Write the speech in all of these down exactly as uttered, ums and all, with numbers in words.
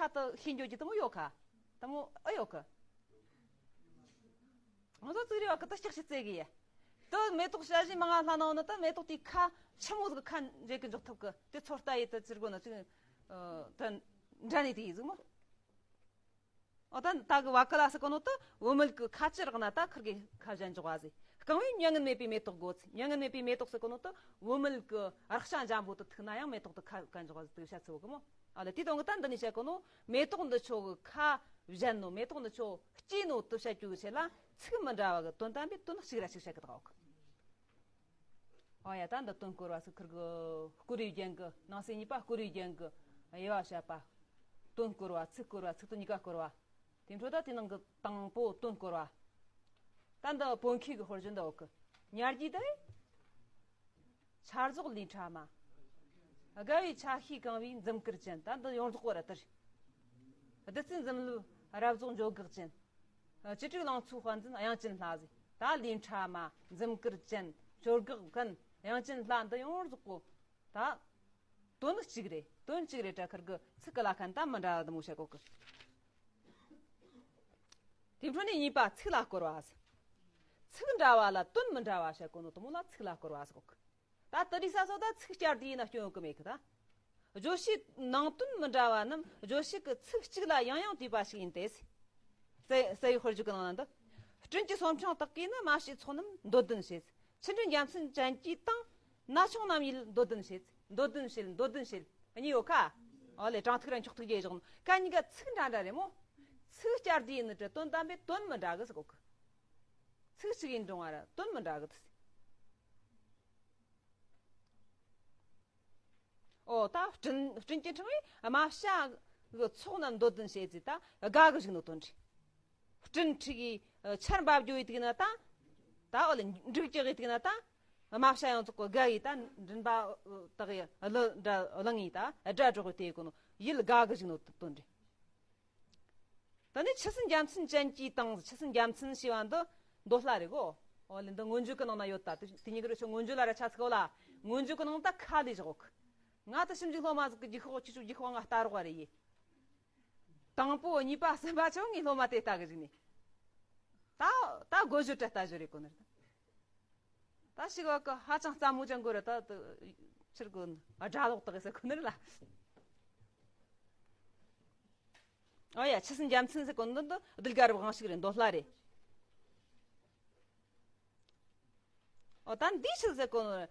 ད་ཤེས་འགྱོ་རྒྱུ་དེ་མོ་ཡོད་ཁ། དེ་མོ་ཨེ་ཡོད་གི། ང་ཚོ་ཙིག་རེ་བ་གི་ད་ལྕགས་ཤིག་བཙལ་གི་ཡ། དེ་མེ་ཏོག་ཞལ་བཞི་མ་ང་ལྷ་ནང་ནི་ད་མེ་ཏོག་དེའི་ཁ་ཆི་མོ་ཟིག་གི་ཁ་འབྱེད་གི་འཇོག་ཐུབ་གི། དེ་ཚོ་ལྟ་ཡི་ད་ཅི་དགོས་ན་ཅིག་ད་འདྲ་ནི་དེ་ཡི་ཟིག་མོ། ཨོ་ད་ད་གི་བ་ཀ་ལ་ཟེར་གོ་ནོ་ད་བུད་མེད་གི་ཁ་ཅི་རག་ན་ད་ཁིར་གི་ཁ་གཞན་འཇོག་བ་ཟེར། རྐང་བའི་མྱ་ངན་མེད་པའི་མེ་ཏོག་དགོས་ཟེར། མྱ་ངན་མེད་པའི་མེ་ཏོག་ཟེར་གོ་ནོ་ད་བུད་མེད་གི་རེག་བྱ་འཇམ་པོ་དེ་ཐུག་ན་ཡང་མེ་ཏོག་དེ་ཁ་ག་འཇོག་བ་ཟེར་དེ་བཤད་ཚུལ་གི་མོ། ཨ་ལ་དེ་དང་གི་ད་འདི་ནས་བཤད་གོ་ནོ་མེ་ཏོག་འདི་ཆོ་གི་ཁ་གཞན་ནོ་མེ་ཏོག་འདི་ཆོ་སྐྱེས་ནོ་དེ་བཤད་རྒྱུ་གི་ཆེད་ལ་ཚིག་མི་འདྲ་བ་གི་དོན་དམ་པའི་དོན་གཅིག་ར་ཞིག་བཤད་གི་ད་གོ་གི། ཨོ་ཡ་ད་འདི་དོན་སྐོར་བ་ཟེར་ཁིར་གི་བསྐོར་བའི་རྒྱན་གི་ནང་གསེས་གཉིས་པ་བསྐོར་བའི་རྒྱན་གི་དབྱེ་བ་བཤད་པ། དོན་སྐོར་བ་ཚིག་སྐོར་བ་ཚིག་དོན་གཉིས་ཀ་སྐོར་བ། དེ་འཕྲོ་ད་དེ་ནང་གི་དང་པོ་དོན་སྐོར་བ། ད་འདི་བོད་མཁས་གི་དཔེར་བརྗོད་འདི་འོག་གི་ཉར་རྒྱུ་དེ། ཆར་ཟོག་ལུས་ཕྲ་མ། དགའ་བའི་ཆ་ཤས་གང་བའི་འཛུམ་དཀར་ཅན། ད་འདི་ཡོངས་རྫོགས་པ་ར་དེ་རེད། བདུད་རྩི་འཛུམ་ལུས་རབ་རྫོགས་འཇོ་སྒེག་ཅན། བཅུ་དྲུག་ལང་ཚོའི་དཔལ་འཛིན་དབྱངས་ཅན་ལྷ་ཟེར། ད་ལུས་ཕྲ་མ་འཛུམ་དཀར་ཅན་ཇོ་སྒེག་མཁན་དབྱངས་ཅན་ལྷ་འདི་ཡོངས་རྫོགས་པོ་ད་དོན་གཅིག་རེད། དོན་གཅིག་རེད་དྲ་ཁིར་གི་ཚིག་གི་ལ་ཁན་ད་མི་འདྲ་བ་འདི་མོ་བཤད་གོ་གི། དེ་འཕྲོ་ནས་གཉིས་པ་ཚིག་ལ་སྐོར་བ་ཟེར། ཚིག་འདྲ་བ་ལ་དོན་མི་འདྲ་བ་བཤད་གོ་ནོ་དེ་མོ་ལ་ཚིག་ལ་སྐོར་བ་ཟེར་གོ་གི། ད་དེ་རིགས་ས་སོ་ད་ཚིག་བསྐྱར་ཟློས་ཡིན་ན་སྐྱོན་ཡོད་གི་མེད་གི་ད། བརྗོད་བྱའི་ནང་དོན་མི་འདྲ་བ་རྣམས་བརྗོད་བྱེད་ཀྱི་ཚིག་གཅིག་ལ་ཡང་ཡང་བསྡུས་པ་ཞིག་ཡིན་ཏེ། རྩ་རྩ་བའི་དཔེར་བརྗོད་ཀྱི་ནང་ན་འདི། སྤྲིན་གྱི་སོ་འཕྲེང་དག་གིས་ནི། རྨ་བྱའི་ཚོགས་རྣམས་འདོད་ལྡན་བྱེད། ཆུ་འདྲེན་རྒྱལ་མཚན་ཅན་གྱིས་དང་། ན་ཆུང་རྣམས་ཡིད་འདོད་ལྡན་བྱེད། འདོད་ལྡན་བྱེད། འདོད་ལྡན་བྱེད། གཉིས་ཡོད་ཁ། ཨོ་ལེ་དྲང་ཐིག་ར་འཁྱོག་ཐིག་རྒྱས་བཞག་ནོ་ཀ་གཉིས་ཀ་ཚིག་འདྲ་འདྲ་རེད་མོ། ཚིག་བསྐྱར་ཟློས་ཡིན་ནི་དྲ་དོན་དམ་པའི་དོན་མི་འདྲ་གི་ཟེར་གོ་གི། ཚིག་གཅིག་ཡིན་རུང་བ་ར་དོན་མི་འདྲ་གི་ཟེར། ཨོ་ད་སྤྲིན་སྤྲིན་གྱི་འཕྲེང་བས་རྨ་བྱ་གི་ཚོགས་རྣམས་འདོད་ལྡན་བྱེད་ཟེར་ད་དགའ་གི་བཞག་ནོ་དོན་རེད། སྤྲིན་འཁྲིགས་ཀྱི་ཆར་འབབ་རྒྱུ་ཡི་དུག་ན་ད། ད་ཨོ་ལེ་འབྲུག་ཀྱི་ཡི་དུག་ན་ད། རྨ་བྱ་ཡོངས་རྫོགས་གི་དགའ་ཡི་ད་མགྲིན་པ་དག་ཡི་གླུ་འདྲ་གླེང་ཡི་ད་སྒྲ་སྒྲོག་གི་དེ་གོ་ནོ་ཡིད་དགའ་གི་བཞག་ནོ་དོན་རེད། ད་ནི་ཆུ་སྲིན་རྒྱལ་མཚན་ཅན་གྱིས་དང་། ཆུ་སྲིན་རྒྱལ་མཚན་ཞེས་པ་འདི་མདོ་སླ་རེད་གོ། ཨོ་ལེ་འདི་མངོན་བརྗོད་ཀྱི་ནང་ན་ཡོད་ད། དེ་དེ་གཉིས་ཀྱི་རེ་ཆོ་མངོན་བརྗོད་ལ་ར་ཆ་ཚིག་གོ་ལ། མངོན་བརྗོད་ཀྱི་ནང་ད་ཁ་ལས་བཞག་གོ། ང་ད་ཞིབ་འཇུག་སློབ་མ་ཟིག་གི་རྒྱུགས་ཤོག་ཁྱི་ཆོ་རྒྱུགས་ཤོག་ང་ལྟ་རོགས་རེ་ཡིན། དང་པོ་གཉིས་པ་གསུམ་པ་ཆོ་ངའི་སློབ་མ་དེ་ལྟ་གི་བཞག་ནས། ད་ད་དགོད་བརྗོད་དྲ་ལྟ་བརྗོད་རེད་གོ་ནི་རེད། ད་ཞིག་བ་གི་ཧ་ཅང་རྩ་མོ་ཅན་གོ་རེད་ད། ཕྱིར་གོ་ནི་སྒྲ་ལོག་དག་ཟེར་གོ་ནི་རེད་ལ། ཨོ་ཡ་ཆུ་སྲིན་རྒྱལ་མཚན་ཟེར་གོ་ནི་འདི་ལྡུལ་དཀར་བོ་གང་ཞིག་རེད། མདོ་སླ་རེད། ཨོ་ད་འདི་ཆི་ཟེར་གོ་ནི།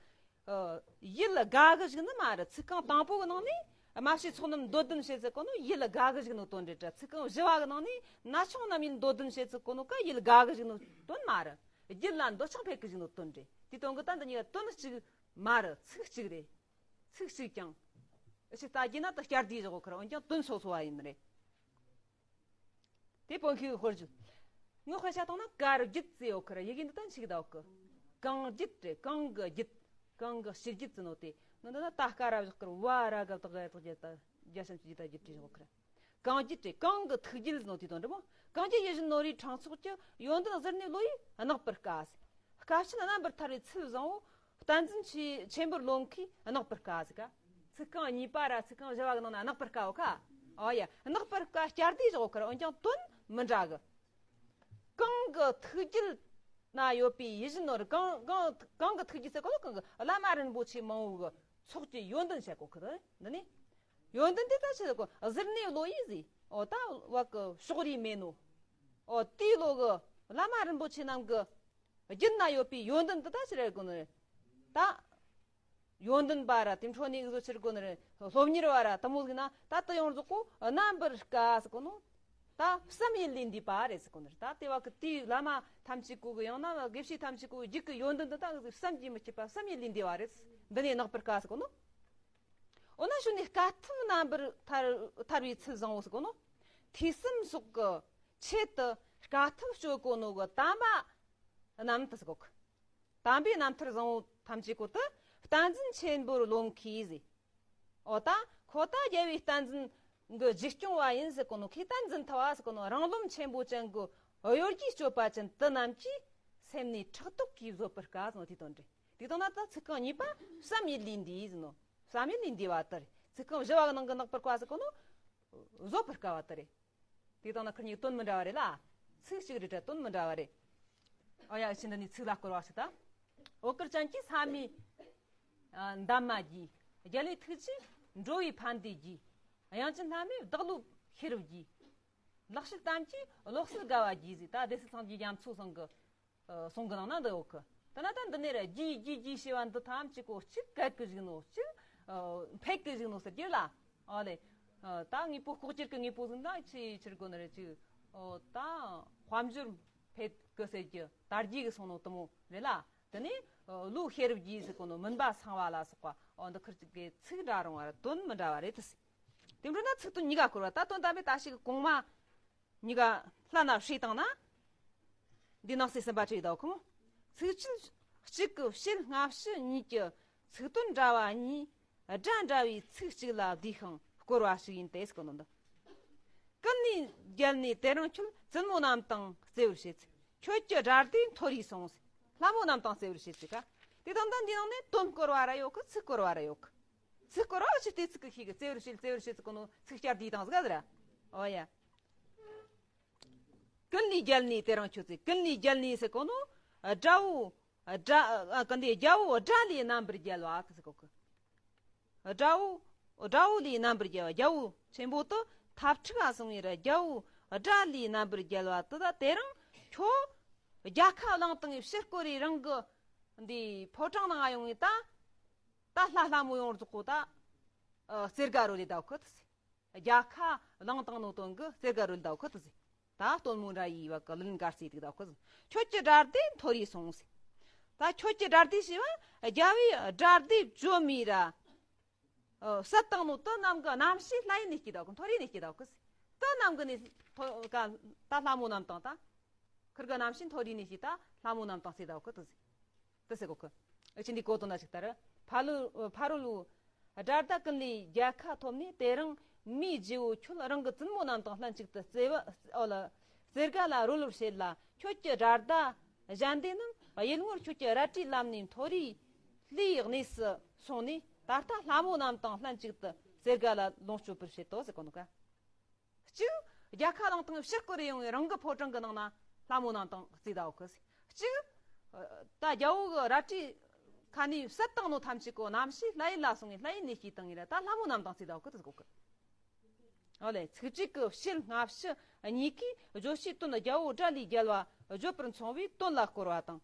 ཡིད་དགའ་གི་བཞག་ནི་མ་རེད། ཚིག་རྐང་དང་པོ་གི་ནང་ནས་རྨ་བྱའི་ཚོགས་རྣམས་འདོད་ལྡན་བྱེད་ཟེར་གོ་ནོ་ཡིད་དགའ་གི་བཞག་ནོ་དོན་རེད་དྲ། ཚིག་རྐང་བཞི་བ་གི་ནང་ནས་ན་ཆུང་རྣམས་ཡིད་འདོད་ལྡན་བྱེད་ཟེར་གོ་ནོ་ཀ་ཡིད་དགའ་གི་བཞག་ནོ་དོན་མ་རེད། རྒྱུད་ལ་འདོད་ཆགས་འཕེལ་གི་བཞག་ནོ་དོན་རེད། དེ་དོན་གི་ད་འདི་གཉིས་ཀ་དོན་གཅིག་མ་རེད། ཚིག་གཅིག་རེད། ཚིག་གཅིག་ཀྱང་ཨ་ཕྱི་ལྟ་རྒྱུ་ན་ད་བསྐྱར་ཟློས་བཞག་གོ་ཁར་འོན་ཀྱང་དོན་སོ་སོ་བ་ཡིན་རེད། དེ་བོད་མཁས་པའི་དཔེར་བརྗོད། ངའི་དཔེ་ཆ་བཏང་ན་གར་རྒྱུད་ཟེར་ཡོད་ཁར་ཡི་གེ་འདི་ད་འཆིག་ད་ཡོད་གི། གང་རྒྱུད་རེད། གང་གི་རྒྱུད། གང་གི་ཕྱི་རྒྱུད་ཟེར་ནོ་དེ། ནི་འདི་ན་ད་ཀ་ར་བཞག་གི་རེད། བ་ར་ག་བཏགས་ག་ཡ་བཏགས་རྒྱ་ད་རྒྱ་ཞབས་ཀྱུ་ཇི་ད་རྒྱུད་བྲིས་བཞག་གི་རེད། གང་རྒྱུད་རེད། གང་གི་ཐུགས་རྒྱུད་ཟེར་ནོ་དེ་དང་འདྲ་མོ། གང་རྒྱུད་ཡིད་བཞིན་ནོར་བུའི་ཕྲེང་ཚོགས་ཀྱི། ཡོན་ཏན་གཟུར་གནས་བློ་ཡིས་བརྣག་པར་དཀའ་ཟེར། དཀའ་སྤྱད་རྣམ་པར་ཐར་བའི་ཚུལ་བཟང་བོ། བསྟན་འཛིན་ཆེ་ཆེན་པོར་བློ་མཁས་བརྣག་པར་དཀའ་ཟེར་ཀ། ཚིག་རྐང་གཉིས་པ་ར་ཚིག་རྐང་བཞི་བ་གི་ནང་ན་བརྣག་པར་དཀའ་བོ་ཁ། ཨོ་ཡ། བརྣག་པར་དཀའ་བསྐྱར་ཟློས་བཞག་གོ་ཁར་འོན་ཀྱང་དོན་མི་འདྲ་གི། གང་གི་ཐུགས་རྒྱུད་ན་ཡོད་པའི་ཡིད་བཞིན་ནོར། གང་གང་གང་གི་ཐུགས་རྒྱུད་ཟེར་གོ་ནོ་གང་གི་བླ་མ་རིན་པོ་ཆེ་མང་བོ་གི་ཚོགས་ཀྱི་ཡོན་ཏན་བཤད་གོ་ཁར་འདི་ནི། ཡོན་ཏན་དེ་ད་ཆི་ཟེར་གོ། གཟུར་གནས་བློ་ཡིས་ཟེར། ཨོ་ད་བ་གི་ཕྱོགས་རིས་མེད་ནོ། ཨོ་དེའི་བློ་གི་བླ་མ་རིན་པོ་ཆེ་རྣམས་གི་རྒྱུད་ན་ཡོད་པའི་ཡོན་ཏན་འདི་ད་ཕྱིར་ར་གོ་ནི་རེད། ད་ཡོན་ཏན་པ་ར་དེ་འཕྲོ་ནས་འུ་ཚོ་ཕྱིར་གོ་ནི་རེད། སློབ་གཉེར་བ་ར་དེ་མོ་ཟིག་ན་ད་དེ་ཡོངས་རྫོགས་གོ་རྣམ་པར་དཀའ་ཟེར་གོ་ནོ། ད་བསམ་ཡུལ་ལས་འདས་པ་རེད་ཟེར་གོ་ནི་རེད། ད་དེ་བ་གི་དེའི་བླ་མ་ཐམས་ཅད་གོ་གི་ཡང་ན་དགེ་བཤེས་ཐམས་ཅད་གོ་རྒྱུད་ཀྱི་ཡོན་ཏན་འདི་ད་བསམ་གྱིས་མི་ཁྱབ་པ་བསམ་ཡུལ་ལས་འདས་པ་རེད། འདི་ནས་བརྣག་པར་དཀའ་ཟེར་གོ་ནོ། འོ་ན་གཞུག་ནས་དཀའ་ཐུབ་རྣམ་པར་ཐར་ཐར་བའི་ཚུལ་བཟང་བོ་ཟེར་གོ་ནོ། ཐོས་བསམ་སོགས་ཀྱི་ཆེད་དུ་དཀའ་ཐུབ་སྤྱོད་གོ་ནོ་གི་དམ་པ་རྣམས་དེ་ཟེར་གོ་གི། དམ་པའི་རྣམ་ཐར་བཟང་བོ་ཐམས་ཅད་གོ་དེ་བསྟན་འཛིན་ཆེན་པོར་བློ་མཁས་ཟེར། འོ་ད་ཁོ་ད་རྒྱལ་བའི་བསྟན་འཛིན་གྱི་རྗེས་སྐྱོང་བ་ཡིན་ཟེར་གོ་ནོ། ཁོས་བསྟན་འཛིན་ཐུབ་པ་ཟེར་གོ་ནོ། རང་རློམ་ཆེན་པོ་ཅན་གྱི་གཡོ་སྒྱུའི་སྤྱོད་པ་ཅན་དེ་རྣམས་ཀྱི་སེམས་ནི་ཕྲག་དོག་གིས་བཟོད་པར་དཀའ་ཟེར་ནོ་དེ་དོན་རེད། དེ་དང་ན་ད་ཚིག་རྐང་གཉིས་པ་བསམ་ཡུལ་ལས་འདས་ཟེར་ནོ། བསམ་ཡུལ་ལས་འདས་པ་དེ་རེད། ཚིག་རྐང་བཞི་བ་གི་ནང་གི་བརྣག་པར་དཀའ་ཟེར་གོ་ནོ། བཟོད་པར་དཀའ་བ་དེ་རེད། དེ་དང་ན་ཁུར་གཉིས་དོན་མི་འདྲ་བ་རེད་ལ། ཚིག་གཅིག་རེད་དྲ་དོན་མི་འདྲ་བ་རེད། ཨོ་ཡ་ཕྱི་འདི་ནས་ཚིག་ལ་བསྐོར་བ་ཞིག་དང་། འོ་སྐུར་ཅན་གྱི་ས་མི་འདབ་མ་རྒྱས། རྒྱལ་བའི་ཐུགས་རྗེས་འགྲོ་བའི་ཕན་བདེ་རྒྱས། དབྱངས་ཅན་ལྷ་མོའི་བདག་བློའི་ཤེས་རབ་རྒྱས། ལེགས་བཤད་གཏམ་གྱིས་བློ་གསལ་དགའ་བ་རྒྱས་ཟེར། ད་སྡེ་སྲིད་ཚང་གི་རྒྱ་མཚོ་ཚང་གི་གསུང་གི་ནང་ན་འདི་ཡོད་གི། ད་ན་ད་འདི་ནས་ར་རྒྱས་རྒྱས་རྒྱས་ཞེས་པ་འདི་ཐམས་ཅད་གོ་གཅིག་གལ་གི་བཞུགས་ནོ། གཅིག་ཕེབས་གི་བཞུགས་ནོ་ཟེར་གྱི་ལ། ཨོ་ལེ། ད་དངོས་པོ་ལྐོག་གྱུར་གི་དངོས་པོ་ཟིན་ན་ཆི་ཆིར་གོ་ནི་རེད་ཅིག་ཨོ་ད་དཔལ་འབྱོར་ཕེབས་གི་ཟེར་གྱི་དར་རྒྱས་གི་སོང་ནོ་དུ་མོ་རེད་ལ། དེ་ནས་བློའི་ཤེས་རབ་རྒྱས་ཟེར་གོ་ནོ་མུན་པ་སངས་པ་ལ་སོགས་པ། ཨོ་འདི་ཁུར་གཅིག་གི་ཚིག་འདྲ་རུང་བ་ར་དོན་མི་འདྲ་བ་རེད་དེ་ཟེར། དེ་འདྲ་ན་ཚིག་དོན་གཉིས་ཀ་བསྐོར་བ། ད་དོན་དམ་པའི་ད་ཞིག་གོང་མ་གཉིས་ཀ་ལྷན་ན་བསྲེས་བཏང་ན། འདི་ནང་གསེས་གསུམ་པ་བྲིས་དོ་ཁོ་མོ། ཚིག་ཆེན་གཅིག་གི་བཤད་སྔ་ཕྱི་གཉིས་ཀྱི་ཚིག་དོན་འདྲ་བ་གཉིས་སྒྲ་འདྲ་བའི་ཚིག་གཅིག་ལ་བསྡུས་ཤིང་བསྐོར་བ་ཞིག་ཡིན་ཏེ་ཟེར་གོ་ནོ་འདི། ཀུན་ནས་རྒྱལ་ནས་དེ་རིང་ཁྱོད། བཙུན་མོ་རྣམས་དང་རྩེ་བར་བྱེད་ཚེ། ཁྱོད་ཀྱི་དགྲ་སྡེ་མཐོ་རིས་སོང་ཟེར། ལྷ་མོ་རྣམས་དང་རྩེ་བར་བྱེད་ཚེ་ཀ། དེ་དང་ད་འདི་ནང་ནས་དོན་བསྐོར་བ་ར་ཡོད་གི། ཚིག་བསྐོར་བ་ར་ཡོད་གི། ཚིག་བསྐོར་བ་ཆི་སྟེ་ཚིག་གི་ཤེས་གི། རྩེ་བར་བྱེད། རྩེ་བར་བྱེད་ཚིག་གོ་ནོ་ཚིག་བསྐྱར་ཟློས་བཏང་ཟིག་ག་ཟེར། ཨོ་ཡ། ཀུན་ལས་རྒྱལ་ནས་དེ་རིང་ཁྱོད་ཚེ། ཀུན་ལས་རྒྱལ་ནས་ཟེར་གོ་ནོ། དགྲ་བོ། དགྲ། ཨ་ཀུན་ལས་རྒྱལ་བོ་དགྲ་ལས་རྣམ་པར་རྒྱལ་བ་ཟེར་གོ་གི། དགྲ་བོ། དགྲ་བོ་ལས་རྣམ་པར་རྒྱལ་བ། རྒྱལ་བོ་ཆེན་པོ་དུ་འཐབ་འཁྲུག་ལ་སོང་བའི་ར་རྒྱལ་བོ་དགྲ་ལས་རྣམ་པར་རྒྱལ་བ་དུ་ད་དེ་རིང་ཁྱོད་རྒྱལ་ཁ་བླངས་བཏང་བའི་ཕྱིར་བསྐོར་རེ་རང་གི་འདི་ཕོ་བྲང་ནང་ཡོང་བའི་ད། ད་ལྷ་ལྷ་མོ་ཡོང་རྫོགས་གོ་ད། ཨ་རྩེ་དགའ་རོལ་ལས་ད་ཁོ་ད་ཟེར། རྒྱལ་ཁ་བླངས་བཏང་ནོ་དོན་གི་རྩེ་དགའ་རོལ་ལས་ད་ཁོ་ད་ཟེར། ད་སྟོན་མོ་འདྲ་ཡི་བ་གི་ལུན་གར་རྩེ་དུག་ད་ཁོ་ད་ཟེར། ཁྱོད་ཀྱི་དགྲ་སྡེ་མཐོ་རིས་སོང་ཟེར། ད་ཁྱོད་ཀྱི་དགྲ་སྡེ་ཞེས་པ་རྒྱལ་བའི་དགྲ་སྡེ་བཅོམ་མི་ར། ཨ་བསད་བཏང་ནོ་དུ་རྣམས་གི་རྣམ་ཤེས་ལྷ་ཡུལ་ནས་སྐྱེས་ད་ཁོ། མཐོ་རིས་ནས་སྐྱེས་ད་ཁོ་ཟེར། དུ་རྣམས་གི་ནས་ཐོ་ག་ད་ལྷ་མོ་རྣམས་དང་ད། ཁུར་གི་རྣམ་ཤེས་མཐོ་རིས་ནས་སྐྱེས་ད་ལྷ་མོ་རྣམས་དང་རྩེ་ད་ཁོ་ད་ཟེར། དེ་ཟེར་གོ་གི། ཨ་ཅི་འདི་གོ་དོན་ན་ཞིག་ལྟར། ཕ་ལུ་ཕ་རོལ་བོ། དགྲ་ཟླ་ཀུན་ལས་རྒྱལ་ཁ་ཐོབ་ནས་དེ་རིང་མིའི་རྗེ་བོ་ཁྱོད་རང་གི་བཙུན་མོ་རྣམས་དང་ལྷན་ཅིག་ཏུ་རྩེ་བ་ཨོ་ལ། རྩེ་དགའ་ལ་རོལ་བར་བྱེད་ལ། ཁྱོད་ཀྱི་དགྲ་ཟླ་གཞན་སྡེ་རྣམས་ཡུལ་ངོར་ཁྱོད་ཀྱི་རལ་གྲིའི་ལམ་ནས་མཐོ་རིས་ལྷའི་གནས་སུ་སོང་ནས་ད་ལྟ་ལྷ་མོ་རྣམས་དང་ལྷན་ཅིག་ཏུ་རྩེ་དགའ་ལ་ལོངས་སྤྱོད་པར་བྱེད་དོ་ཟེར་གོ་ནོ་ག། གཅིག་རྒྱལ་ཁ་བླངས་བཏང་ཕྱིར་བསྐོར་རེ་ཡོང་བའི་རང་གི་ཕོ་བྲང་གི་ནང་ན་ལྷ་མོ་རྣམས་དང་རྩེ་ད་ཁོ་ཟེར། གཅིག་ད་རྒྱལ་བོ་གི་རལ་གྲིའི་ཁ་ནས་བསད་བཏང་ནོ་ཐམས་ཅད་ཀོ་རྣམ་ཤེས་ལྷ་ཡུལ་ལ་སོང་བའི་ལྷ་ཡུལ་ནས་སྐྱེས་བཏང་ངེ་ར་ད་ལྷ་མོ་རྣམས་དང་རྩེ་ད་ཁོ་ཟེར་གོ་གི། ཨོ་ལེ་ཚིག་གཅིག་གི་བཤད་སྔ་ཕྱི་གཉིས་ཀའི་བརྗོད་བྱའི་དོན་རྒྱལ་བོ་དགྲ་ལས་རྒྱལ་བ་བརྗོད་པར་མཚུངས་པའི་དོན་ལ་བསྐོར་བ་དང་།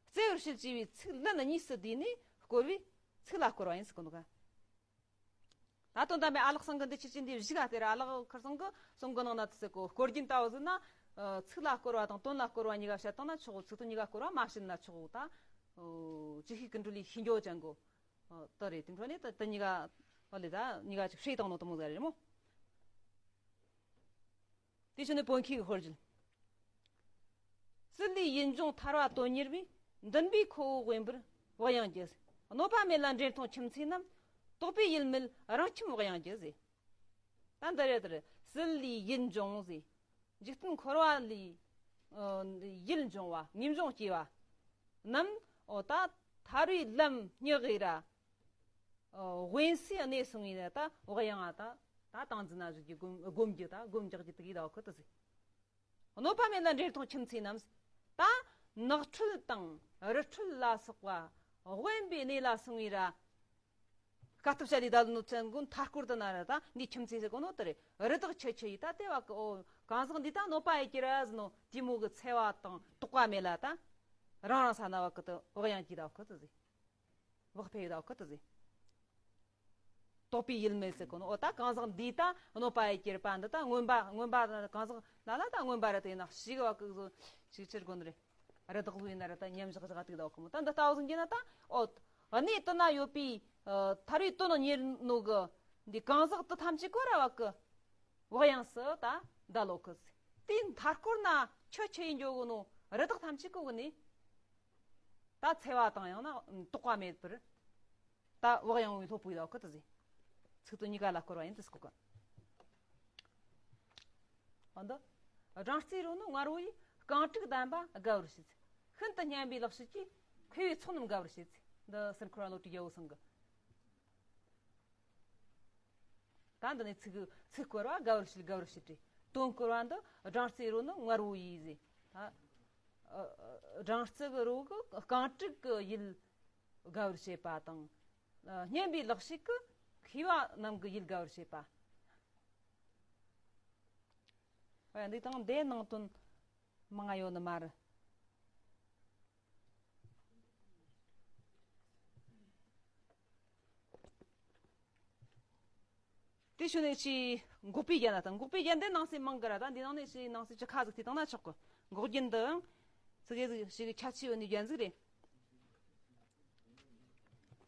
རྩེ་བར་བྱེད་ཅེས་པའི་ཚིག་ལན་གཉིས་སུ་བསྡུས་ནས་བསྐོར་བའི་ཚིག་ལ་བསྐོར་བ་ཡིན་ཟེར་གོ་ནོ་ག། ད་དོན་དམ་པའི་ཨ་ལགས་སང་གི་འདི་ཆི་ཆི་འདི་བཞི་ག་སྟེར་ཨ་ལགས་ཁར་སང་གི་སང་གི་ནང་ན་དེ་ཟེར་གོ། བསྐོར་རྒྱུན་ལྟ་བུ་ཟིན་ན། ཚིག་ལ་བསྐོར་བ་དང་དོན་ལ་བསྐོར་བ་གཉིས་ཀ་བཤད་བཏང་ན་ཆོག་གོ། ཚིག་དོན་གཉིས་ཀ་བསྐོར་བ་མ་བཤད་ན་ཆོག་གོ། ད་ཅི་ཤེས་ཀུན་འགྲོ་ལས་ཤེས་འགྱོ་ཅན་གོ། དེ་རེད། དེ་འཕྲོ་ནས་ད་དེ་གཉིས་ཀ་ཨོ་ལེ་ད་གཉིས་ཀ་ཅིག་བཤད་བཏང་ནོ་དེ་མོ་ཟེར་རེད་མོ། དེ་བཞིན་ནི་བོན་ཁྱི་གི་ཧོར་རྒྱུད། སྲིད་ལས་ཡིད་འབྱུང་ཐར་བ་དོན་གཉེར་བས། འདུན་པའི་ཁོ་བོ་དབེན་པར་བག་ཡངས་རྒྱུ། གནོད་པ་མེད་ལ་འདྲེན་ཐོང་ཁྱིམ་མཚེས་རྣམས། དོགས་པའི་ཡུལ་མེད་རང་ཁྱིམ་བག་ཡངས་རྒྱུ་ཟེར། ད་འདི་རེད་དེ་རེད། སྲིད་ལས་ཡིད་འབྱུང་ཟེར། འཇིག་རྟེན་འཁོར་བ་ལས་ཡིད་འབྱུང་བ་ངེས་འབྱུང་སྐྱེ་བ་རྣམས་འོ་ད་ཐར་བའི་ལམ་སྙེག་གི་ར། དབེན་སའི་གནས་སོང་ཡིན་ན་ད་བག་ཡངས་ད་ད་ཏིང་འཛིན་ན་བཞུགས་ཀྱི་སྒོམ་སྒོམ་རྒྱུ་ད་སྒོམ་རྒྱག་རྒྱུ་དེ་གི་ད་ཁོ་ད་ཟེར། གནོད་པ་མེད་ལ་འདྲེན་ཐོང་ཁྱིམ་མཚེས་རྣམས། ད་ནགས་ཁྲོད་དང་རི་ཁྲོད་ལ་སོགས་པ་དབེན་པའི་གནས་ལ་སོང་བའི་ར། དཀའ་ཐུབ་བྱ་ལས་ད་ལོ་ནོ་ཚན་གོ་མཐའ་སྐོར་དུ་ན་ར་ད་འདི་ཁྱིམ་མཚེས་ཟེར་གོ་ནོ་དེ་རེད། རི་དྭགས་ཆེ་ཆེ་ཡིས་ད་ལྟེ་བ་གི་ཨོ་གང་ཟག་འདི་ད་གནོད་པ་ཡི་ཀྱི་ར་ཟེར་ནོ་དེ་མོ་གི་འཚེ་བ་དང་དོགས་པ་མེད་ལ་ད་རང་རང་ས་ན་བ་གི་ད་བག་ཡངས་ཀྱི་ད་ཁོ་ད་ཟེར། བག་ཕེབས་ཡོད་ད་ཁོ་ད་ཟེར། དོགས་པའི་ཡུལ་མེད་ཟེར་གོ་ནོ། འོ་ད་གང་ཟག་འདིས་ད་གནོད་པ་ཡི་གྱེར་པ་འདི་ད་རྔོན་པ་རྔོན་པ་གང་ཟག་ལ་ལ་ད་རྔོན་པ་རེད། དེ་ན་ཞིག་བ་གི་བཟོ་ཞིག་ཕྱིར་དགོན་རེད། རི་དྭགས་བཟོ་ཡིན་ན་རེད། ད་ཉམས་བཞག་བཞག་དུས་ད་གོ་མོ་ད་འདི་ལྟ་བུ་ཟིན་གྱི་ན་ད་འོ་གནས་དུ་ན་ཡོད་པའི་ཐར་བའི་དོན་གཉེར་ནོ་གི་འདི་གང་ཟག་དུ་ཐམས་ཅད་གོ་ར་བ་གི་བག་ཡངས་སུ་ད་འདའ་ལོ་གི་དེའི་མཐའ་སྐོར་ན་ཆུ་ཆུ་ཡིན་འཇོག་གི་ནོ་རི་དྭགས་ཐམས་ཅད་གོ་གི་ནི། ད་འཚེ་བ་དང་ཡང་ན་དོགས་པ་མེད་པར་ད་བག་ཡངས་པའི་སློབ་བུའི་ལ་ཁུ་དུ་ཟེར། ཚིག་དོན་གཉིས་ཀ་ལ་བསྐོར་བ་ཡིན་དུ་སྐོར་གི། འོ་འདི་སྦྲང་རྩིའི་རོ་ནི་མངར་བོ་ཡིས། རྐང་དྲུག་ལྡན་པ་དགའ་བར་བྱེད། ཤིན་ཏུ་སྙན་པའི་ལེགས་བཤད་ཀྱིས། མཁས་པའི་ཚོགས་རྣམས་དགའ་བར་བྱེད། འདི་སེམས་འཁོར་བ་བློ་གྲོས་རྒྱལ་པོ་ཚང་གི། ད་འདི་ནས་ཚིག་ཚིག་བསྐོར་བ་དགའ་བར་བྱེད། དགའ་བར་བྱེད་དེ། དོན་བསྐོར་བ་འདི་སྦྲང་རྩིའི་རོ་ནི་མངར་བོ་ཡིས་ཟེར། ད་ཨ་ཨ་སྦྲང་རྩི་གི་རོ་གི་རྐང་དྲུག་གི་ཡིད་དགའ་བར་བྱེད་པ་དང་། ཨ་སྙན་པའི་ལེགས་བཤད་ཀྱི་མཁས་པ་རྣམས་ཀྱི་ཡིད་དགའ་བར་བྱེད་པ། ཨ་འདི་དང་འདི་ནང་དོན་མང་ང་ཡོད་ནི་མ་རེད། དེ་ཞུ་ནས་ཅི་འགོག་པའི་རྒྱན་ལ་དང་། འགོག་པའི་རྒྱན་དེ་ནང་གསེས་མང་གི་ར། ད་འདི་ནང་ནས་ཅི་ནང་གསེས་ཅི་ཁ་ཟིག་དེ་དང་ན་ཆོག་གི། འགོག་རྒྱན་འདི་ཡང་ཙི་གེ་ཟིག་ཞིག་ཁྱད་ཆོས་ཡོད་ནི་རྒྱན་ཟིག་རེད།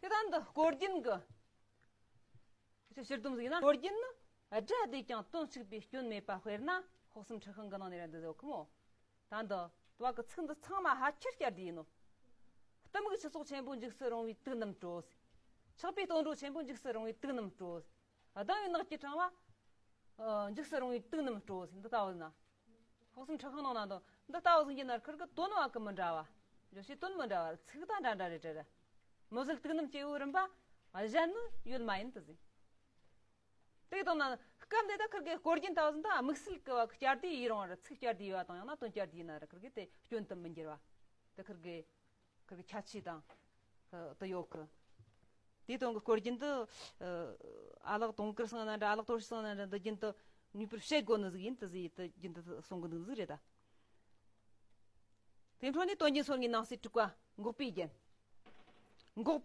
དེ་ད་འདི་བསྐོར་རྒྱན་གི་ཅི་ཕྱིར་སྡོམ་ཟིག་ཡིན་ན། བསྐོར་རྒྱན་ནི་སྒྲ་བསྡུས་ཀྱང་དོན་གཅིག་པའི་སྐྱོན་མེད་པ། དཔེར་ན་དཔག་བསམ་འཁྲི་ཤིང་གི་ནང་ནས་ར་འདི་ཟེར་གི་མོ། ད་འདི་དུ་བ་གི་ཚིག་འདི་ཚང་མ་ཕལ་ཆེར་བསྐྱར་ཟློས་ཡིན་ནོ། གཏི་མུག་ཆུ་སོགས་ཆེན་པོ་འཇིགས་སུ་རུང་བའི་དུག་རྣམས་བྲོ། ཆགས་པའི་ལྟོ་འགྲོ་ཆེན་པོ་འཇིགས་སུ་རུང་བའི་དུག་རྣམས་བྲོ། སྡང་བའི་ནགས་ཀྱི་ཕྲེང་བ། ཨ་འཇིགས་སུ་རུང་བའི་དུག་རྣམས་བྲོ། འདི་ལྟ་བུ་ན། དཔག་བསམ་འཁྲི་ཤིང་ནང་ན་འདི་འདི་ལྟ་བུ་ཟིག་ཡིན་ན་ཁིར་གི་དོན་བ་གི་མི་འདྲ་བ། བརྗོད་བྱའི་དོན་མི་འདྲ་བ། ཚིག་དང་འདྲ་འདྲ་རེད་དྲ་ར། མི་བཟད་དུག་རྣམས་སྐྱེ་བོའི་རིམ་པ། གཞན་ནི་ཡོད་མ་ཡིན་དུ་ཟིན། དེ་དང་ན་སྐབས་འདི་ད་ཁིར་གི་བསྐོར་རྒྱན་ལྟ་བུ་ཟིན་ད་དམིགས་བསལ་གི་བ་བསྐྱར་ཟློས་ཡིན་རུང་ར། ཚིག་བསྐྱར་ཟློས་ཡོད་བ་དང་ཡང་ན་དོན་བསྐྱར་ཟློས་ཡིན་ན་ར་ཁིར་གི་དེ་སྐྱོན་དུ་མི་འགྱུར་བ། དེ་ཁིར་གི་ཁིར་གི་ཁྱད་ཆོས་དང་དུ་ཡོད་གི། དེའི་དོན་གི་བསྐོར་རྒྱན་དུ་ཨ་ལགས་དུང་དཀར་ཚང་ན་འདྲ། ཨ་ལགས་དོར་ཞི་ཚང་ན་འདྲ། འདི་རྒྱུན་དུ་ངེས་པར་བཤད་དགོས་ནི་ཟིག་ཡིན་དུ་ཟིག་ཡིན་དུ་རྒྱུན་དུ་གསུང་གི་འདུག་ཟིག་རེད་ད། དེ་འཕྲོ་ནས་དོན་རྒྱན་སོ་ལྔའི་ནང་གསེས་དྲུག་པ་འགོག་པའི་རྒྱན། འགོག་པ་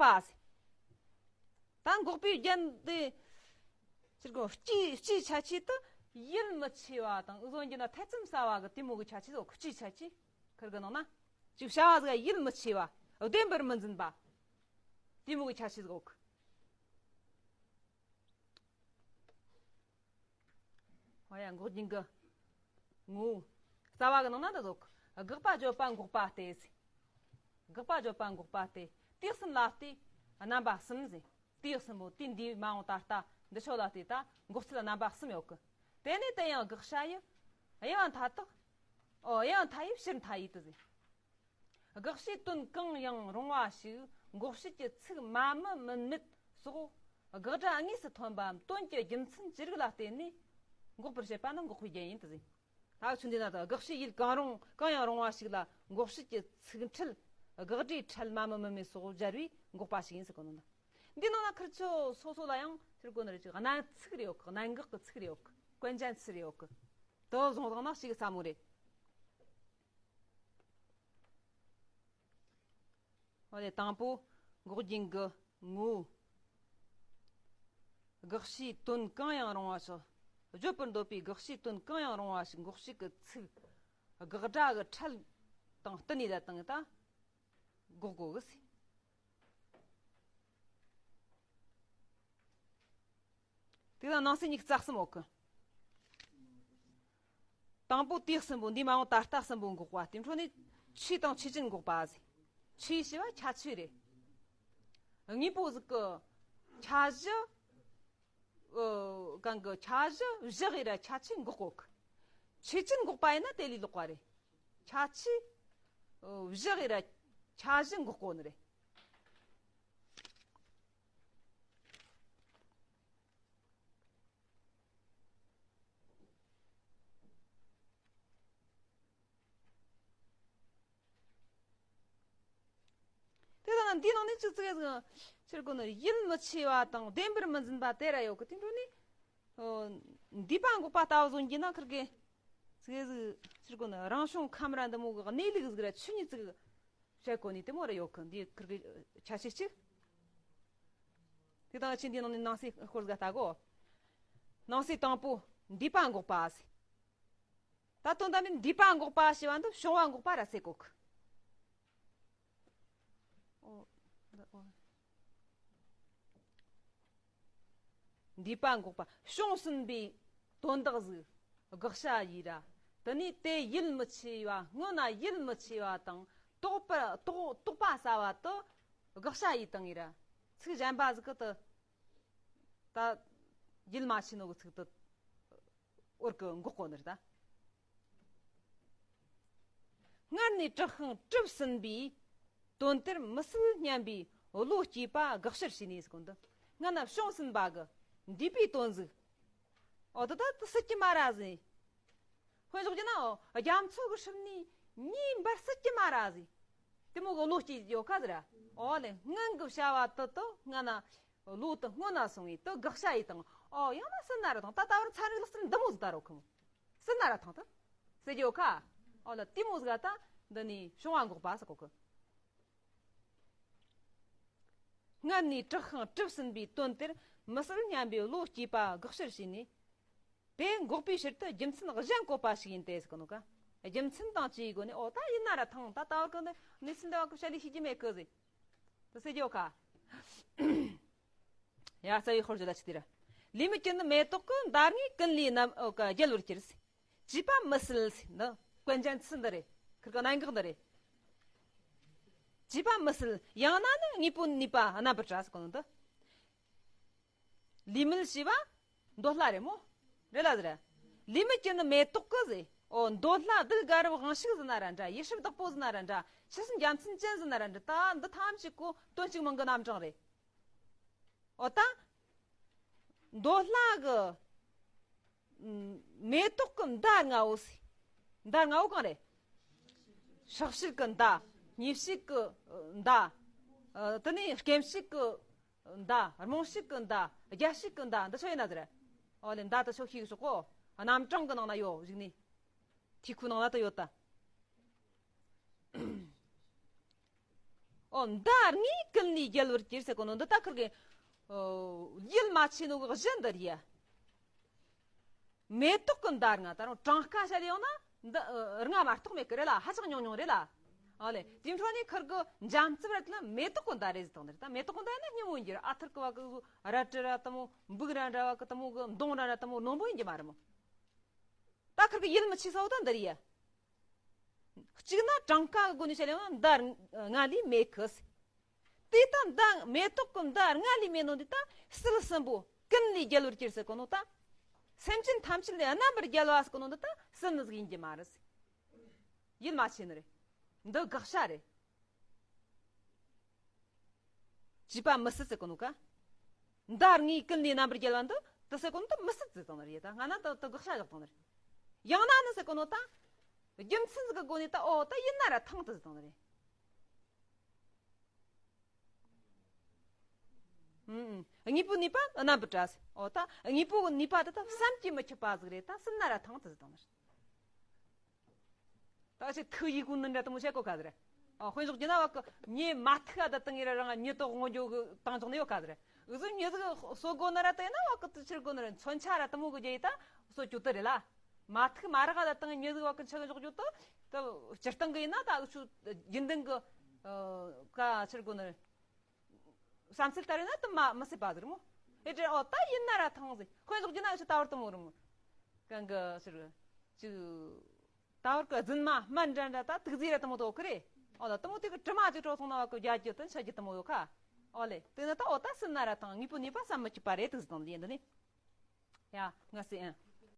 ཟེར། ད་འགོག་པའི་རྒྱན་དེ་ཕྱིར་གོ་སྤྱིའི་སྤྱིའི་ཁྱད་ཆོས་དུ་ཡིད་མི་ཆེས་པ་དང་། འུ་ཟོ་གི་ན་ཐེ་ཚོམ་ཟ་བ་གི་དེ་མོ་གི་ཁྱད་ཆོས་ཟིག་ཡོད་གི། སྤྱིའི་ཁྱད་ཆོས་ཁིར་གི་ནང་ན་ཅིག་བྱ་བ་ཟིག་ཡིད་མི་ཆེས་པ། བདེན་པར་མི་འཛིན་པ། དེ་མོ་གི་ཁྱད་ཆོས་ཟིག་ཡོད་གི། ཨོ་ཡ། འགོག་རྒྱན་གི་ངོ་བོ། རྩ་བ་གི་ནང་ན་འདི་ཟིག་ཡོད་གི། དགག་པ་བརྗོད་པ་འགོག་པ་སྟེ་ཟེར། དགག་པ་བརྗོད་པ་འགོག་པ་སྟེ། དུས་གསུམ་ལ་ལྟོས་རྣམ་པ་གསུམ་ཟེར། དུས་གསུམ་པོ་དུས་འདས་མ་འོངས་ད་ལྟ་འདི་ཆོ་ལ་ལྟོས་ད་འགོག་ཚུལ་རྣམ་པ་གསུམ་ཡོད་གི། དེ་ནས་དེ་ཡང་དགག་བྱ་ཡི་དབྱེ་བ་མཐའ་དག། ཨོ་དབྱེ་བ་མཐའ་ཡས་ཕྱིར་མཐའ་ཡས་དུ་ཟེར། དགག་བྱའི་དོན་གང་ཡང་རུང་བ་ཞིག་འགོག་བྱེད་ཀྱི་ཚིག་མ་མི་མིན་མེད་སོགས་དགག་སྒྲ་དངོས་སུ་ཐོན་པའམ་དོན་གྱི་རྒྱུ་མཚན་ཅི་རིགས་ལ་བརྟེན་ནས་འགོག་པར་བྱེད་པ་ནི་འགོག་པའི་རྒྱན་ཡིན་དུ་ཟེར། ད་ཆུ་འདི་ན་ད་དགག་བྱའི་ཡུལ་གང་རུང་གང་ཡང་རུང་བ་ཞིག་ལ་འགོག་བྱེད་ཀྱི་ཚིག་ཕྲད་དགག་སྒྲའི་ཕྲད་མ་མི་མིན་མེད་སོགས་སྦྱར་བས་འགོག་པ་ཞིག་ཡིན་ཟེར་གོ་ནོ་ན། འདི་ནང་ན་ཁིར་ཆོ་སོ་སོ་ལ་ཡང་ཟེར་གོ་ནི་རེད། ཅིག་གནད་ཚིག་རེ་ཡོད་གི། གནད་འགག་གི་ཚིག་རེ་ཡོད་གི། 关键词 རེ་ཡོད་གི། དོ་བཟུང་བཏང་ན་ཞིག་ས་མོ་རེད། འོ་དེ་དང་པོ་འགོག་རྒྱན་གྱི་ངོ་བོ། དགག་བྱའི་དོན་གང་ཡང་རུང་བ་ཞིག་བརྗོད་པར་འདོད་པའི་དགག་བྱའི་དོན་གང་ཡང་རུང་བ་ཞིག་འགོག་བྱེད་ཀྱི་ཚིག་དགག་སྒྲ་གི་ཕྲད་དང་བསྟུན་ནས་ད་དང་ད་འགོག་དགོས་གི་ཟེར། དེ་ལ་ནང་གསེས་ཉི་ཤུ་རྩ་གསུམ་ཡོད་གི། དང་པོ་དུས་གསུམ་པོ། འདས་མ་འོངས་ད་ལྟ་གསུམ་པོ་འགོག་པ། དེ་འཕྲོ་ནས་ཆོས་དང་ཆོས་ཅན་འགོག་པ་ཟེར། ཆོས་ཞེས་པ་ཁྱད་ཆོས་རེད། དངོས་པོ་ཟིག་གི་ཁྱད་གཞི། ཨོ་གང་གི་ཁྱད་གཞི་བཞག་ཡི་ར་ཁྱད་ཆོས་འགོག་གོ་གི། ཆོས་ཅན་འགོག་པ་ཡིན་ན་དེ་ལས་ལོག་པ་རེད། ཁྱད་ཆོས་ཨོ་བཞག་ཡི་ར་ཁྱད་གཞི་འགོག་གོ་ནི་རེད། དེ་དང་འདིའི་ནང་ནས་ཅི་ཙིག་ཟིག་ཕྱིར་གོ་ནི་ཡིད་མི་ཆེས་པ་དང་བདེན་པར་མི་འཛིན་པ་དེ་ར་ཡོད་གི། དེ་འཕྲོ་ནས་ཨོ་འདས་པ་འགོག་པ་ལྟ་བུ་བཟོ་རྒྱུ་ན་ཁིར་གི་ཙིག་ཟིག་ཕྱིར་གོ་ནི་རང་བྱུང་ཁམས་ར་འདི་མོ་གི་གནས་ལུགས་ཟིག་ར་ཆོས་ཉིད་ཟིག་བཤད་གོ་ནི་དེ་མོ་ར་ཡོད་གི། འདི་ཁིར་གི་ཆ་ཤས་གཅིག་དེ་དང་ཕྱིན་འདི་ནང་ནས་ནང་གསེས་སྐོར་ཟིག་ལྟ་གོ། ནང་གསེས་དང་པོ་འདས་པ་འགོག་པ་ཟེར། ད་དོན་དམ་པའི་འདས་པ་འགོག་པ་ཞེས་པ་འདི་བྱུང་བ་འགོག་པ་ར་ཟེར་གོ་གི། འོ། འདས་པ་འགོག་པ་བྱུང་ཟིན་པའི་དོན་དག་ཟིག་དགག་བྱ་ཡིན་ར། དེ་ནས་དེ་ཡིད་མི་ཆེས་པ། སྔོན་ན་ཡིད་མི་ཆེས་པ་དང་དོགས་པ་དོགས་དོགས་པ་ཟ་བ་དེ་དགག་བྱ་ཡིན་བཏང་ཡིན་ར། ཚིག་གཞན་པ་ཟིག་གི་དེ་ད་ཡིད་མ་ཆེས་ནོ་གི་ཚིག་དེ་འོར་གི་འགོག་གོ་ནི་རེད་ད། སྔར་ནས་དྲག་ཤིང་གྲུབ་ཟིན་པའི་དོན་དེར་མི་སྲིད་སྙམ་པའི་བློ་སྐྱེས་པ་དགག་བྱར་བྱས་ནས་ཟེར་གོ་འདི། སྔར་ན་བྱུང་ཟིན་པ་གི་འདས་པའི་དོན་ཟིག་ ཨོ་ད་ད་དེ་སྲིད་ཀྱི་མ་ར་ཟེ། དཔེ་འཇོག་རྒྱུ་ན་ཨོ་རྒྱ་མཚོ་གི་ཧྲིབ་ནས་ཉེ་འབར་སྲིད་ཀྱི་མ་ར་ཟེ། དེ་མོ་གི་བློ་སྐྱེས་ཡོད་ཁ་ཟེར། ཨོ་ལེ་སྔོན་གི་བྱ་བ་དེ་དེ་སྔ་ན་བློ་དེ་སྔོན་ན་སོང་བས་དེ་དགག་བྱ་ཡིས་དང་། ཨོ་ཡང་ན་སྲིད་ན་ར་དང་ད་ད་བར་ཚན་རིག་ལག་རྩལ་འདི་མོ་ཟིག་ད་རོ་ཁི་མོ། སྲིད་ན་ར་ཐང་དེ་ཟེར་རྒྱུ་ཡོད་ཁ། ཨོ་ལེ་དེ་མོ་ཟིག་ད་འདི་ནས་བྱུང་བ་འགོག་པ་ཟེར་གོ་གི། སྔར་ནས་གྲགས་ཤིང་གྲུབ་ཟིན་པའི་དོན་དེར་མི་སྲིད་སྙམ་པའི་བློ་སྐྱེས་པ་དགག་བྱར་བྱས་ནས། དེ་འགོག་པའི་ཕྱིར་དུ་རྒྱུ་མཚན་གཞན་བཀོད་པ་ཞིག་ཡིན་ཏེ་ཟེར་གི་ནོ་ཀ། རྒྱུ་མཚན་དང་བཅས་པའི་སྒོ་ནས་ཨོ་ད་ཡིན་ན་ར་ཐང་ད་ད་བར་གི་འདི་གནས་ཚུལ་འདི་བ་གི་བཤད་ལས་ཤེས་ཀྱི་མེད་གི་ཟེར། དེ་ཟེར་རྒྱུ་ཡོད་ཁ། ཡ་རྩ་བའི་དཔེར་བརྗོད་ལ་ཆི་དེ་ར། ལུས་མེད་ཀྱི་ནི་མེ་ཏོག་གི་མདའ་ལྔས་ཀུན་ལས་རྣམ་ཨོ་ཀ་རྒྱལ་བར་གྱུར་ཟེར། བཅས་པ་མི་སྲིད་ཟེར་ནི་ཀུན་ཅན་ཚུལ་འདི་རེད། ཁིར་གི་གནད་འགག་འདི་རེད། བཅས་པ་མི་སྲིད་ཡང་ན་ནི་དངོས་པོ་ནུས་པ་རྣམ་པར་བཀྲ་ཟེར་གོ་ནོ་འདི། ལུས་མེད་ཞེས་པ་འདོད་ལྷ་རེད་མོ། རེད་ལ་ཟེར། ལུས་མེད་ཀྱི་ནི་མེ་ཏོག་གི་ཟེར། ཨོ་འདོད་ལྷ་གདུགས་དཀར་པོ་དབང་ཕྱུག་ཟེར་ན་ར་འདྲ། ཡེ་ཤེས་བདག་པོ་ཟེར་ན་ར་འདྲ། ཆུ་སྲིན་རྒྱལ་མཚན་ཅན་ཟེར་ན་ར་འདྲ། ད་འདི་ཐམས་ཅད་ཀོ་དོན་གཅིག་མིང་གི་རྣམ་གྲངས་རེད། ཨོ་ད། འདོད་ལྷ་གི་མེ་ཏོག་གི་མདའ་ལྔ་བོ་ཟེར། མདའ་ལྔ་བོ་གང་རེད། ཧྲག་བྱེད་ཀྱི་མདའ། མཉེ་བྱེད་ཀྱི་མདའ། ཨ་དེ་ནས་སྐེམ་བྱེད་ཀྱི་མདའ། རྨོངས་བྱེད་ཀྱི་མདའ། རྒྱས་བྱེད་ཀྱི་མདའ། འདི་ཆོ་ཡིན་ན་ཟེར། ཨོ་ལེ་མདའ་དེ་ཆོ་ཤེས་ཤོག་གོ། རྣམ་གྲངས་ཀྱི་ནང་ན་ཡོད་གཞུག་ནས། ཐིག་ཁུའི་ནང་ན་དེ་ཡོད་ད། ཨོ་མདའ་ལྔས་ཀུན་ལས་རྒྱལ་བར་གྱུར་ཟེར་གོ་ནོ་འདི་ད་ཁིར་གི། ཨོ་ཡིད་མ་ཆེས་ནོ་གི་གཞི་འདི་རེད་ཡ། མེ་ཏོག་གི་མདའ་ལྔ་ད་རུང་གྲངས་ཀ་བཤད་ཡོང་ན་འདི་ཨ་ལྔ་མ་གཏོགས་མེད་གི་རེད་ལ། ཧ་ཅང་ཉུང་ཉུང་རེད་ལ། ཨོ་ལེ་དེའི་འཕྲོ་ནས་ཁིར་གི་འཇམ་རྩུབ་ར་དེ་ལ་མེ་ཏོག་གི་མདའ་རེད་ཟེར་དང་ནི་རེད། ད་མེ་ཏོག་གི་མདའ་ནི་སྙིང་བོ་ཡིན་གྱི་རེད། ཨ་ཐུར་གི་བ་གི་རལ་གྲི་ར་དེ་མོ་འབུག་ར་འདྲ་བ་གི་དེ་མོ་གི་མདུང་ར་འདྲ་དེ་མོ་རྣོན་པོ་ཡིན་གྱི་མ་རེད་མོ། ད་ཁིར་གི་ཡིད་མི་ཆེས་ས་བོ་ད་འདི་རེད་ཡ། གཅིག་ན་གྲངས་ཀ་གི་སྒོ་ནས་བཤད་ཡོང་ན་མདའ་ལྔ་ལས་མེད་གི་ཟེར། དེ་ལྟ་མདའ་མེ་ཏོག་གི་མདའ་ལྔ་ལས་མེད་ནོ་འདི་ད་སྲིད་གསུམ་པོ་ཀུན་ལས་རྒྱལ་བར་གྱུར་ཟེར་གོ་ནོ་ད། སེམས་ཅན་ཐམས་ཅད་ལས་རྣམ་པར་རྒྱལ་བ་ཟེར་གོ་ནོ་འདི་ད་སྲིད་ནི་ཟིག་ཡིན་གྱི་མ་རེད་ཟེར། ཡིད་མ་ཆེས་ནི་རེད། འདི་དགག་བྱ་རེད། བཅས་པ་མི་སྲིད་ཟེར་གོ་ནོ་ཀ། མདའ་ལྔས་ཀུན་ལས་རྣམ་པར་རྒྱལ་བ་འདི་དེ་ཟེར་གོ་ནོ་འདི་མི་སྲིད་ཟེར་དང་ནི་རེད། ད་སྔ་ན་ད་ད་དགག་བྱ་བཞག་དང་ནི་རེད། ཡང་ན་ནི་ཟེར་གོ་ནོ་ད། རྒྱུ་མཚན་ཟིག་གི་སྒོ་ནས་ད་ཨོ་ད་ཡིན་ན་ར་ཐང་དུ་ཟེར་དང་ནི་རེད། ཨུམ་ཨུམ། དངོས་པོ་ནུས་པ་རྣམ་པར་བཀྲ་ཟེར། ཨོ་ད་དངོས་པོ་གི་ནུས་པ་དེ་ད་བསམ་གྱིས་མི་ཁྱབ་པ་ཟིག་རེད། ད་སྲིད་ན་ར་ཐང་དུ་ཟེར་དང་ནི་རེད། ད་ཅིག་ཐུགས་ཡིད་ཁུངས་ནི་འདྲ་དེ་མོ་བཤད་གོ་ཁ་ཟེར། ཨ་དཔེ་འཇོག་རྒྱུ་ན་བ་ཀི་མྱི་མ་ཐུག་ཨ་ད་དང་ངེ་ར་རང་མྱི་ཏོག་ངོ་འཇོག་གི་བཏང་ཆོག་ནི་ཡོད་ཁ་ཟེར། འུ་ཟོ་མྱི་ཟིག་གསོ་དགོ་ན་ར་དེ་ན་བ་ཀི་དུ་ཕྱིར་དགོ་ན་ར་མཚོན་ཆ་ར་དེ་མོ་གི་རྒྱ་ཡི་ད་གསོ་རྒྱུ་དེ་རེད་ལ། མ་ཐུག་མ་རག་ཨ་ད་དང་མྱི་ཟིག་བ་ཀི་ཆག་འཇོག་རྒྱུ་དེ་ད་སྤྱིར་བཏང་གི་ཡིན་ན་ད་འུ་ཆོ་རྒྱུན་ལྡན་གི་ཀ་ཕྱིར་དགོ་ན་ར། བསམ་ཚུལ་ལྟར་ཡིན་ན་དེ་མ་མི་སྲིད་པ་ཟེར་མོ། ཨེ་དྲེ་ཨོ་ད་ཡིན་ན་ར་ཐང་ཟེར། དཔེ་འཇོག་རྒྱུ་ན་ཨ་ཆུ་ད་བར་དུ་མོ་རུ་མོ། གང་གི་ཟེར། ཅིག་ད་བར་གི་རྫུན་མ་སྨན་འདྲ་འདྲ་ད་ཐུག་རྫས་ར་དེ་མོ་དོ་ཁི་རེད། ཨོ་ལ་དེ་མོ་དེ་གི་དྲི་མ་ཅིག་བྲོ་སོང་ན་བ་གི་རྒྱ་རྒྱུ་དེ་འཆི་རྒྱུ་དེ་མོ་ཡོད་ཁ། ཨོ་ལེ་དེ་ནི་ད་ཨོ་ད་སྲིད་ན་ར་ཐང་དངོས་པོ་ནུས་པ་བསམ་མི་ཁྱབ་པ་རེད་དུ་ཟེར་དང་ལེ་འདི་ནི། ཡ་ང་སྲིད་ཨང་།